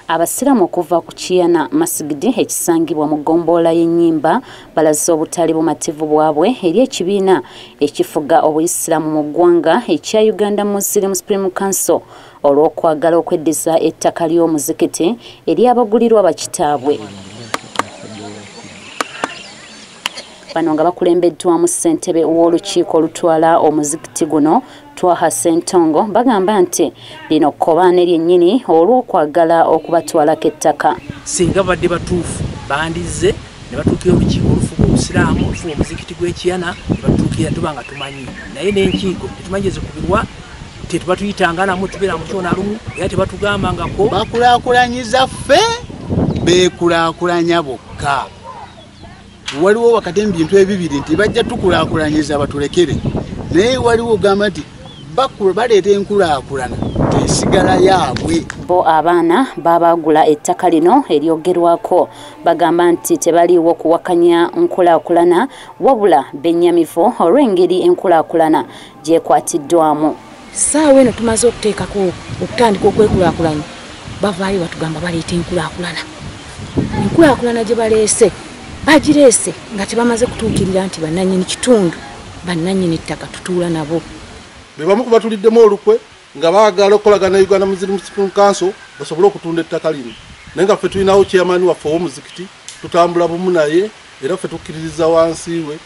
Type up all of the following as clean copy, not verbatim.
Abasiraamu okuva ku Kiyana Masigidi ekisangibwa mu ggombolola y'Ennyimba balaze obutali bumativu bwabwe eri ekibiina ekifuga Obuyisiraamu mu ggwanga ekya Uganda Muslim Supreme Council olw'okwagala okweddiza ettaka ly'omuzikiti eryabagulirwa bakitaabwe. Bano nga bakulembeddwamu ssentebe w'olukiiko olutwala omuzikiti guno Twaha Ssentongo bagamba nti lino kkobaane lyennyini olw'okwagala okubatwalako ettaka. Singa badde batuufu bandizze ne batuukira olukiiko olufuga Obusiraamu olufuga omuzikiti gw'Ekiyana ne batuukira tuba nga tumanyi, naye n'enkiiko tetumanyi ezikubirwa, tetubatuyitanga namu, tubeera mu kyona lumu era tebatugambangako. Bakulaakulanyiza ffe, beekulaakulanya bokka. Waliwo wakati mu bintu ebibiri nti bajja tukulaakulanyiza batulekere, naye waliwo ogamba nti baleeta enkulaakulana tesigala yaabwe. Bo abaana babaagula ettaka lino eryogerwako bagamba nti tebaliiwo kuwakanya nkulaakulana, wabula bennyamivu olw'engeri enkulaakulana gyekwatiddwamu. Ssaawa eno tumaze okuteekako okutandika okwekulaakulanya, bavaayo batugamba baleeta enkulaakulana. Enkulaakulana gye baleese bagireese nga tebamaze kutuukirira nti bannannyini kitundu, bannannyini ttaka tutuula nabo. Be bamu ku batuliddemu olukwe nga baagala okukolagana ne Uganda Muslim Supreme Council basobole okutunda ettaka lino, naye nga ffe tulinawo chairman waffe ow'omuzikiti, tutambula bumu naye era ffe tukkiririza wansi we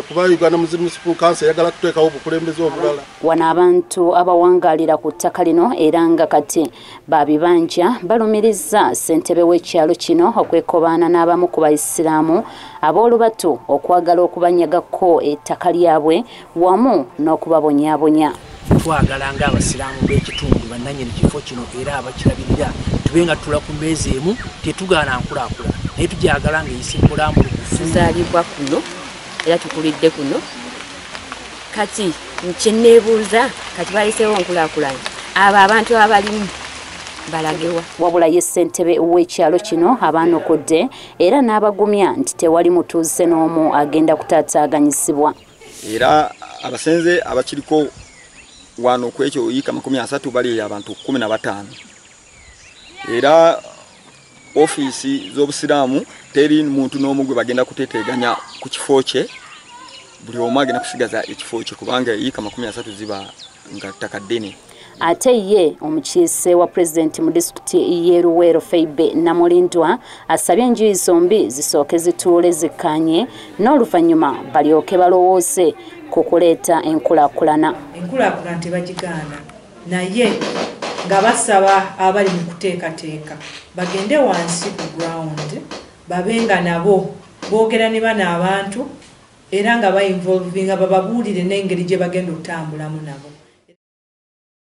kuba Uganda Muslim Supreme Council eyagala kuteekawo obukulembeze obulala. Wano abantu abawangaalira ku ttaka lino era nga kati babibanja balumiriza ssentebe w'ekyalo kino okwekobaana n'abamu ku Bayisiraamu ab'olubatu okwagala okubanyagako ettaka lyabwe wamu n'okubabonyaabonya. Twagala ng'Abasiraamu b'ekitundu bannannyini kifo kino era abakirabirira tube nga tutula ku mmeeza emu, tetugaana nkulaakulana naye tugyagala ng'eyise bulambulukufu. Tuzaalibwa kuno era tukulidde kuno, kati kye neebuuza kati baleeseewo nkulaakulana, abo abantu abalimu balagewa? Wabula ye ssentebe w'ekyalo kino abaanukudde era n'abagumya nti tewali mutuuze n'omu agenda kutaataaganyizibwa. Era abasenze abakiriko wano ku ekyo yiika 30 bali abantu 15. Era ofiisi z'Obusiraamu teri muntu n'omu gwe bagenda kuteteeganya ku kifo kye, buli omu agenda kusigaza ekifo kye kubanga yiika 30 ziba nga ttaka ddene. Ate ye omukiise wa pulezidenti mu disitulikiti y'e Luweero Feibe Namulindwa asabye enjuyi zombi zisooke zituule zikkaanye n'oluvannyuma balyoke balowooze ku kuleeta enkulaakulana. Enkulaakulana tebagigaana, naye nga basaba abali mu kuteekateeka bagende wansi ku ground babe nga nabo boogera ne bano abantu era nga bainvolvinga bababuulire n'engeri gye bagenda okutambulamu nabo.